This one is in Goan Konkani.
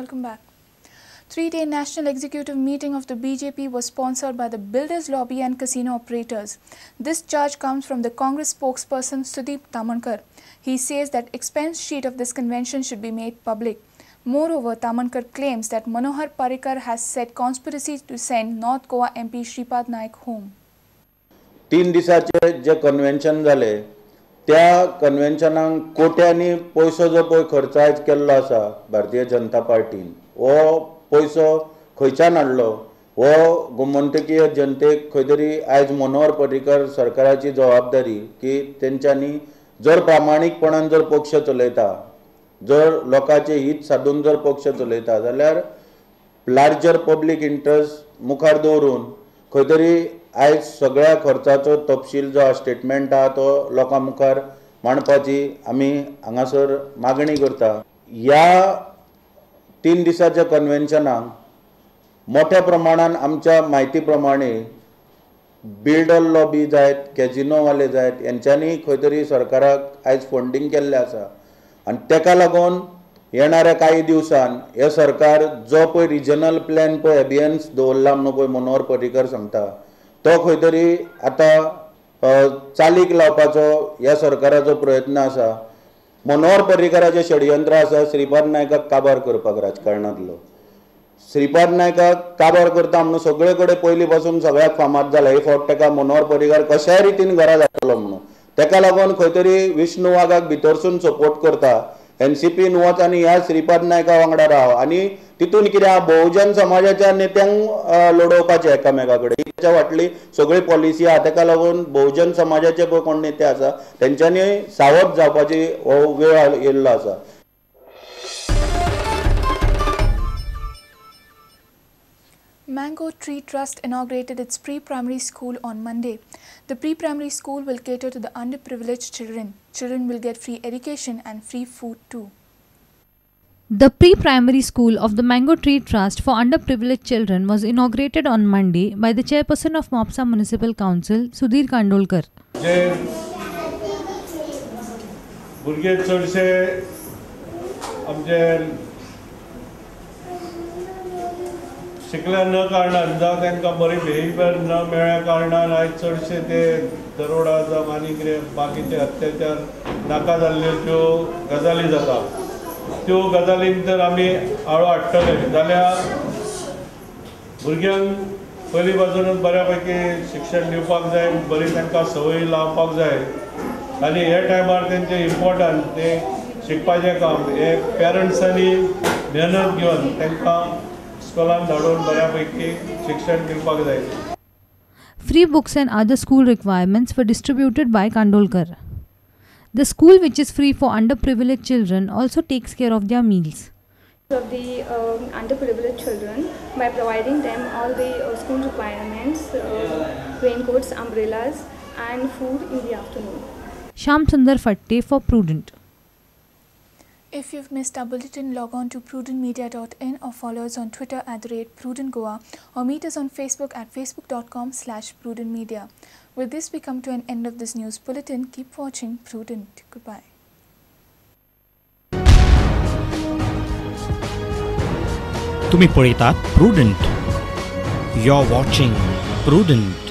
Welcome back. Three-day national executive meeting of the BJP was sponsored by the builders lobby and casino operators. This charge comes from the Congress spokesperson Sudeep Tamankar. He says that expense sheet of this convention should be made public. Moreover, Tamankar claims that Manohar Parrikar has said conspiracy to send North Goa MP Shripad Naik home. 3 दिसाचे जे कन्व्हेन्शन जाले त्या कन्व्हेन्शनाक कोट्यांनी पयसो जो पळय खर्च आयज केल्लो आसा भारतीय जनता पार्टीन, हो पयसो खंयच्यान हाडलो हो गोमंतकीय जनतेक खंय तरी आयज मनोहर पर्रीकर सरकाराची जबाबदारी की तेंच्यांनी जर प्रामाणीकपणान जर पक्ष चलयता, जर लोकांचे हित सादून जर पक्ष चलयता जाल्यार लार्जर पब्लीक इंट्रस्ट मुखार दवरून खंय तरी आयज सगळ्या खर्चाचो तपशील जो स्टेटमेंट आहा तो लोकां मुखार मांडपाची आमी हांगासर मागणी करता. ह्या 3 दिसाच्या कन्व्हेन्शनाक मोठ्या प्रमाणान आमच्या म्हायती प्रमाणे बिल्डर लॉबी जायत, कॅजिनोवाले जायत, हेंच्यांनी खंय तरी सरकाराक आयज फंडींग केल्लें आसा आनी तेका लागून येणाऱ्या काही दिवसान हे सरकार जो पळय रिजनल प्लॅन पळय एबियन्स दवरला म्हणून पळय मनोहर पर्रीकर सांगता तो खंय तरी आतां चालीक लावपाचो ह्या सरकाराचो प्रयत्न आसा. मनोहर पर्रीकराचें षडयंत्र आसा श्रीपाद नायकाक काबार करपाक, राजकारणांतलो श्रीपाद नायकाक काबार करता म्हणून सगळे कडेन पयलीं पासून सगळ्याक फामाद जाला. हे फावट तेका मनोहर पर्रीकर कशाय रितीन घरा जातलो म्हणून तेका लागून खंय तरी विष्णू वाघाक भितरसून सपोर्ट करता, एनसीपीन वच आनी ह्या श्रीपाद नायका वांगडा राव आनी तितून कितें बहुजन समाजाच्या नेत्यांक लडोवपाचें एकामेका कडेन. तेच्या फाटली सगळी पॉलिसी आहा, तेका लागून बहुजन समाजाचे पळय कोण नेते आसा तेंच्यांनी सावध जावपाची हो वेळ येयल्लो आसा. Mango Tree Trust inaugurated its pre-primary school on Monday. The pre-primary school will cater to the underprivileged children. Children will get free education and free food too. The pre-primary school of the Mango Tree Trust for underprivileged children was inaugurated on Monday by the chairperson of Mopsa Municipal Council, Sudhir Kandolkar. जे भुरगे चडशे आमचे शिकल्या न कारणान जावं तांकां बरी बिहेवियर न मेळ्ळ्या कारणान आयज चडशे ते दरोडा जावं आनी कितें बाकीचे अत्याचार नाका जाल्ल्यो त्यो गजाली जाता. त्यो गजालींक जर आमी आळो हाडटले जाल्यार भुरग्यांक पयलीं पासूनच बऱ्या पैकी शिक्षण दिवपाक जाय, बरी तांकां संवय लावपाक जाय आनी हे टायमार तेंचें इम्पोर्टंट तें शिकपाचें काम हे पेरंट्सांनी मेहनत घेवन तांकां स्कुलान धाडून बऱ्यापैकी शिक्षण दिवपाक जाय. Free books and other school requirements were distributed by Kandolkar. The school, which is free for underprivileged children, also takes care of their meals. Of the underprivileged children by providing them all the school requirements, raincoats, umbrellas and food in the afternoon. Sham Sundar Fatte for Prudent. If you've missed our bulletin, log on to prudentmedia.in or follow us on Twitter at @prudentgoa or meet us on Facebook at facebook.com/prudentmedia. With this, we come to an end of this news bulletin. Keep watching Prudent. Goodbye. तुम्ही पळयतात Prudent. You're watching Prudent.